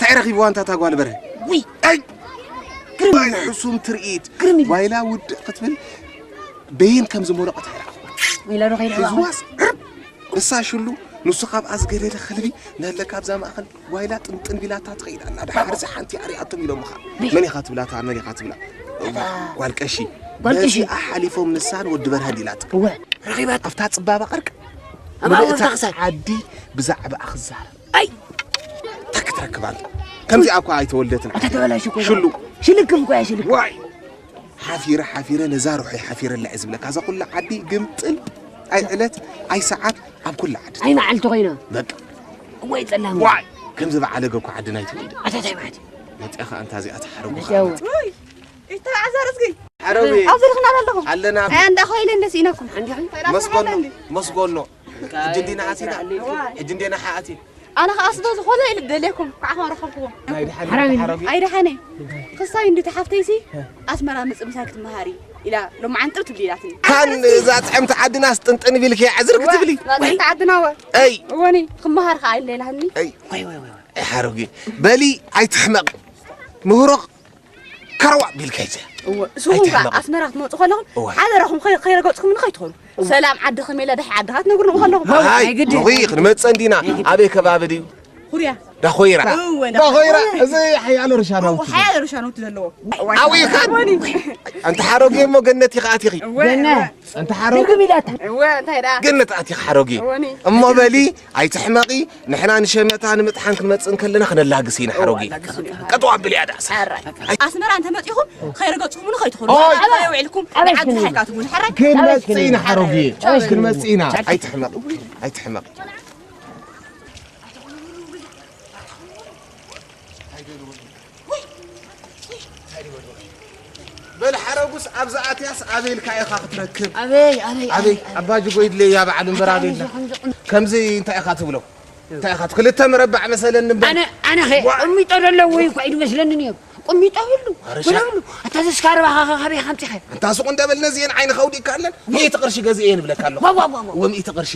እንታይ ረኺብዋ እንታ እታ ጓል በርሀ? ውይ! ኣይ! ግርም! ኣይ፣ ሕሱም ትርኢት። ግርም ኢሉ። ጓይላ ውድእ ክትብል በየን ከም ዝሞረቐት ኣይረኣኹ። ኢላ ዶ ከይረኣኹ? ሒዝዋስ ዕርብ! ንሳ ሽሉ፣ ንሱ ካብ ኣዝገደደ ከልቢ፣ ነለ ካብዛ ማእኸል ጓይላ ጥንጥን ቢላታ ትኸይድ ኣላ። ደሓር እዚ ሓንቲ ኣሪኣቶም ኢሎምኻ። በይ። መን ኢኻ ትብላታ? መን ኢኻ ትብላ? ጓል ቀሺ። ጓል ቀሺ። ነዚኣ ሓሊፎም ንሳን ወዲ በርሀን ኢላትካ። እወ። ረኺባት። ኣብታ ጽባባ ቅርቅ። ኣባኡ ምልእታ ተኽሳይ። ዓዲ ብዛዕባኣ ክዛረብ። ኣይ! እንታይ ክትረክብ ኣላ? ከምዚኣ እኳ ኣይተወልደትን። ኣታ ተበላሽ እኮ። ሽሉ። ሽልክም እኮ እያ ሽልክም። ዋይ! ሓፊረ፣ ሓፊረ፣ ነዛ ሩሐይ ሓፊረላ እየ ዝብለካ። እዛ ኩላ ዓዲ ግምጥል፣ ኣይ ዕለት፣ ኣይ ሰዓት፣ ኣብ ኩላ ዓዲ። ኣይ መዓልቲ ኮይና። በቃ። እወ፣ ጸላም። ዋይ! ከምዚ በዓለገ እኮ ዓድና ኣይትወልድን። ኣታ እንታይ ማለት እዩ? መጺኣ ኸኣ እንታ እዚኣ ትሓረጉ መጺኣ ኸኣ እወ። መጺኣ። ውይ! ይተዓዘር እስኪ። ሓረጉ። ኣብዚ ርኽና ኣለኹም። ኣለና። ኣይ፣ እንዳ ኾይለ እንደ ስኢነኩም። ሓንቲ ኾይለ። መስጎኖ፣ መስጎኖ። ሕጂ እንዲና ኣቲና። እዋ። ሕጂ እንዲና ሓ ኣቲና። ኣነ ኸኣ ስለ ዝኾነ ኢሉ ደልየኩም፣ ከዓ ኸኣ ረኸብኩዎ። ናይ ድሓን ሓራሚ። ሓረጉ። ኣይ ደሓነ። ክሳይ እንዲ ተሓፍተይሲ፣ ኣስመራ ምጽእ ምሳይ ክትመሃሪ ኢላ ሎማዓንቲ ትብል ኢላትኒ። ካን እዛ ጥዕምቲ ዓድናስ ጥንጥን ቢልኪ ዕዝር ክትብሊ? እዋ፣ እዛ ጥዕምቲ ዓድና ወ። ኣይ። እወኒ፣ ክመሃር ኸኣ ኢለ ኢላትኒ። ኣይ። ወይ፣ ወይ፣ ወይ፣ ወይ። ኣይ ሓረጉ። በሊ ኣይትሕመቕ። ምህሮቕ ከረዋ ቢልካ ይዘ። እወ፣ ንስኹም ከኣ ኣይትሕመቑ። ኣስመራ ክትመጹ ከለኹም እወ። ሓደራኹም ከይ-፣ ከይረገጽኩም ንኸይትኾኑ። ሰላም ዓዲ ከመይ ኢላ ደሓይ ዓድኻ ትነግሩኒ ከለኹም። ኣይ፣ ኣይ፣ ግድን። ኖኺ፣ ክንመጽእ እንዲና። ናይ ግድን። ኣበይ ከባቢ ድዩ? ሁርያ። ዳኾይራ። እወ፣ ዳኾይራ። ዳኾይራ። እዚ ሓያሎ ርሻ ናውቲ። ሓያሎ ርሻ ናውቲ ዘለዎ። ኣውኢኻን? ወኒ። ኣንቲ ሓረጉ እሞ ገነት ኢኻ ኣቲኺ። እወ፣ ገነት። እወ። ኣንቲ ሓረጉ። ድግም ኢላታ። እወ፣ እንታይ ደኣ? ገነት ኣቲኺ ሓረጉ። ወኒ። እሞ በሊ ኣይትሕመቒ፣ ንሕና ንሸመታ ንምጥሓን ክንመጽእ እንከለና ክነላግስ ኢና ሓረጉ። ቀጥዋ ብልያ ዳእሳ። ኣስመራ እንተ መጺኹም ከይረገጽኩምኒ ከይትኾኑ። ኦይ! ኣበይ ውዒልኩም? ኣበይ ንዓዲ ክንብል? ሓይካ ትብሉ፣ ሕራይ? ክንመጽእ ኢና ሓረጉ። ኣበይ ክንመጽእ ኢና። ኣይትሕመቒ። ኣይትሕመቒ። በል ሓረጉስ ኣብዛ ኣትያስ ኣበይ ኢልካ ኢኻ ክትረክብ? ኣበይ፣ ኣበይ፣ ኣበይ፣ ኣበይ? ኣባ ጅጎ ይድለያ በዓል እምበር ኣበይ ኢልና? ከምዚ ከምዚ እንታይ ኢኻ ትብሎ? እንታይ ኢኻ ት-፣ ክልተ መረባዕ መሰለኒ እምበር። ኣነ፣ ኣነ ኸ ዋ! ቁሚጦ ዘለዎ እኳ ኢዱ መስለኒ ነይሩ። ቁሚጦ ይብሉ፣ ኣረ ሻ- ወላ ይብሉ። ኣታ ዘስካርባኻ ኸ ካበይ ኸ ኣምጺኻዮ? ኣንታ ሱቕ እንደ በል ነዚኤን ዓይንኻ ኣውዲእካ ኣለን። ሚእቲ ቅርሺ ገዚኤ እየን እብለካ ኣለኹ። ዋ፣ ዋ፣ ዋ፣ ዋ። ወሚእቲ ቅርሺ።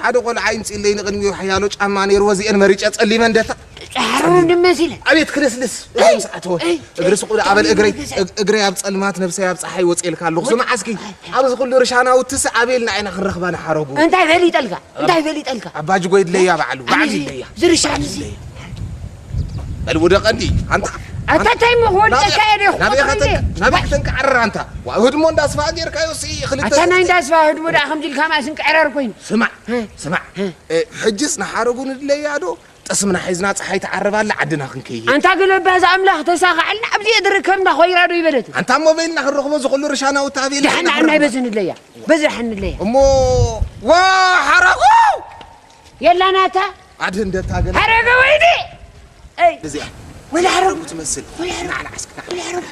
ሓደ ቆልዓ ይምጽእለይ ንቕድሚኡ ሓያሎ ጫማ ነይርዎ፣ እዚኤን መሪጨ ጸሊመ እንደታ። ጻዕሩ እንድመሲለ። ኣቤት ክልስልስ፣ እቶም ሰዓትዎ። እይ፣ እግሪ እይ፣ ስቑል ኣበል እግረይ፣ እይ፣ እግ-፣ እግረይ ኣብ ጸልማት፣ ነብሰይ ኣብ ጸሓይ ወጽኤልካ ኣለኹ። ወ-፣ ስማዕ እስኪ፣ ኣብዚ ኩሉ ርሻናውትስ ኣበይ ኢልና ኢና ክንረኽባ ንሓረጉ? እንታይ ፈሊጠልካ? እንታይ ፈሊጠልካ? ኣባ ጅጎ ይድለያ በዓሉ፣ በዓሉ ኣነዚ ይድለያ። ዝርሻ ኣነዚ። በል ውደቐ እንዲ፣ ኣንታ። ኣታ እንታይ እሞ ክወድቀካ እየ ዶ? ናበይ ክወድቀ እየ። ከተን-፣ ናበይ ከተንቀዓርር ኣንታ? ዋ፣ ህድሞ እንዳስፋ ጌርካዮ ሲ፣ ክልተ ኣታ ናይ እንዳስፋ ህድሞ ደኣ ከምዚ ኢልካ ማእስ እንቅዕራር ኮይኑ። ስማዕ፣ እ። ስማዕ። እ። እ፣ ሕጅስ ንሓረጉ ንድለያ ዶ? ጠስምና ሒዝና ጸሓይ ትዓርብ ኣላ ዓድና ክንከይድ። ኣንታ ገለባዛ ኣምላኽ ተሳኻዐልና ኣብዚ እየ ዝርከብ እንዳ ኮይራ ዶ ይበለት። ኣንታ እሞ በይልና ክንረኽቦ ዝኽሉ ርሻና ውታ ቤልና ደሓን ንዓና ክንረኽቦ። በዚ ንድለያ። በዚ ደሓን ንድለያ። እሞ ዋ ሓረጉ! የላናታ። ኣድህን ደታ ገለ ሓረገ ወይኒ! ኣይ! እዚኣ። ወላ ሓረጉ። ትመስል። ወላ ሓረጉ። ንዓና ዓስክና። ወላ ሓረጉ።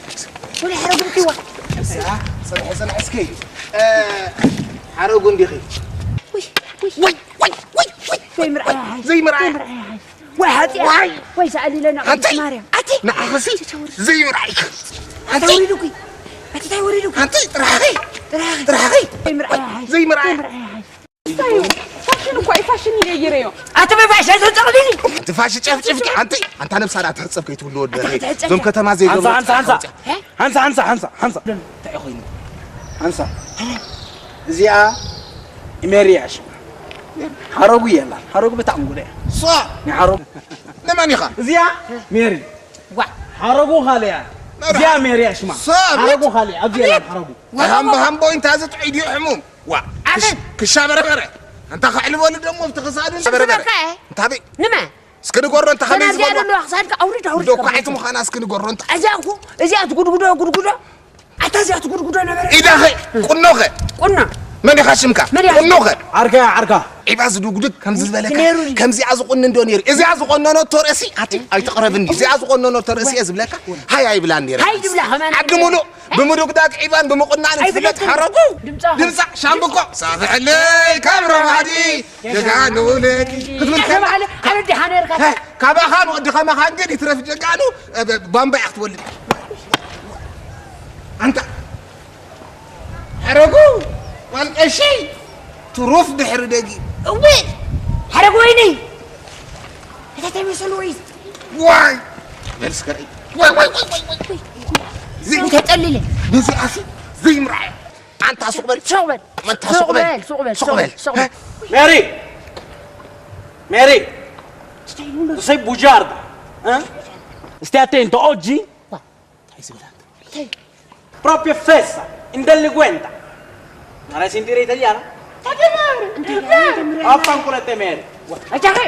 ወላ ሓረጉ ብትዋ። እዛ፣ ጽንሒ፣ ጽንሒ እስኪ። እ፣ ሓረጉ እንዲኺ። ውይ፣ ውይ። ወይ፣ ወይ፣ ወይ፣ ወይ። ዘይምርኣያ ሓይ። ዘይምርኣያ። ዘይምርኣያ ሓይ። ወይ ሓጢኣ። ዋይ። ወይ ሰኣሊለና ኣቲ፣ ቅድስት ማርያም። ኣቲ፣ ንዓኽሲ ዘይምርኣይክ። ኣቲ። ኣቲ ወሪዱኪ። ኣቲ ታይ ወሪዱኪ? ኣቲ ጥራኺ። ጥራኺ። ጥራኺ። ዘይምርኣያ ሓይ። ዘይምርኣያ። ዘይምርኣያ ሓይ። እንታይ እዩ? ፋሽን እኮ እዩ፣ ፋሽን ይቀይረዮ። ኣቲ ብፋሽን ተጠቕሊሊ። ኣቲ ፋሽን ጨፍጭፍኪ። ኣንቲ፣ ኣንታ ነብሳ ደኣ ትሕጸብ ከይትብሉ ወዲ ኣቲ በርሄ። ትሕጸብ እዞም ከ? ከተማ ዘይገብሩ ሓንሳ፣ ሓንሳ፣ ሓንሳ። ሓንሳ፣ ሓንሳ፣ ሓንሳ፣ ሓንሳ። እንታይ ኮይኑ? ሓንሳ። እዚኣ ሜሪ እያ ሽማ። ሓረጉ የላን። ሓረጉ ብጣዕሚ ጉዳይ እያ። ሶ። ናይ ሓረጉ። ንመን ኢኻ? እዚኣ ሜሪ። ዋ። ሓረጉ ካልእ እያ። መርሓ-፣ እዚኣ ሜሪ እያ ሽማ። ሶ። ሓረጉ ካልእ እያ። ኣብዚ የላን ሓረጉ። ሃምቦ፣ ሃምቦ፣ እንታይ ዝጥዑይ ድዩ ሕሙም? ዋ፣ ኣበይ? ክሽ-፣ ክሻ በረበረ። ኣንታ ከዕልበሉ ደሞ ኣብቲ ክሳዱ እንተ በረበረ። ዝበካ እየ። እንታ በይ? ንመ? እስኪ ንገሮ እንተ ከመይ ተናዚያ ዝበልዋ? ዘለዋ ክሳድካ ኣውርድ፣ ኣውርድ፣ ዶ ኣውርድ። ኳዒት ምዃና እስኪ ንገሮ እንተ። እዚኣ እኮ፣ እዚኣ ትጉድጉዶ ጉድጉዶ። ኣታ እዚኣ ትጉድጉዶ ነበረ። ኢዳኸ፣ ቁኖኸ። ቁኖ። መን ኢኻ ሽምካ? መን ኢኻ? ቁኖኸ። ዓርካ፣ ዓርካ። ዒባ ዝድጉድግ ከምዚ ዝበለካ፣ ነይሩ። ከምዚኣ ዝቑንን ዶ ነይሩ? እዚኣ ዝቆነነቶ ርእሲ፣ ኣቲ ኣይትቕረብኒ። እዚኣ ዝቆነነቶ ርእሲ እየ ዝብለካ፣ ሃይ ኣይብላን ነይረ። ሃይ ትብላ ከማን። ዓዲ ሙሉእ ብምድግዳግ ዒባን ብምቑናን ትፍለጥ ኣይፍለጥን። ሓረጉ። ድምጻ ድምጻ ሻምብቆ ሳፍሕለይ ካብ ረማዲ ጀጋኑ ለኪ ክትብል ከላ፣ ኣበ ድሓ ነርካ። ሀ፣ ካባኻን ወዲ ከማኻን ግን ይትረፍ ጀጋኑ፣ እ፣ ብ-፣ ባምባ እያ ክትወልድ። ኣንታ ሓረጉ ጓል ቀሺ ትሩፍ ድሕሪ ደጊ። እወ፣ ሓረጉ ወይኒ። እታ ተመሰሉ ወይስ? ዋይ! በል እስከ ርእ። ወይ ወይ ወይ ወይ ወይ። እዚ ተጠልለ። ነዚ ኣሲ ዘይምርዓዮ። ኣንታ ሱቕ በል። ሱቕ በል። ኣንታ ሱቕ በል። ሱቕ በል። ሱቕ በል። ሱቕ በል። ሱቕ በል። ሜሪ! Mary! Sei bugiarda, eh? Stai attento, oggi? Dai, si vede. Proprio fessa, in delinquenta. Non hai sentito italiano? Affanculo a te, Mary. Guarda. Guarda,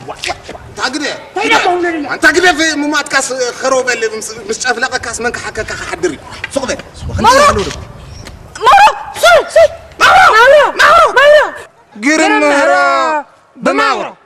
guarda. Tagde. Tagde. Tagde fe mumat kas kharobel mis mis chafla kas man ka hakka ka hadri. Sokbe. Sokbe. Maro. Maro. Sir, sir. Maro. Maro. Maro. Girin mara. Bamaro.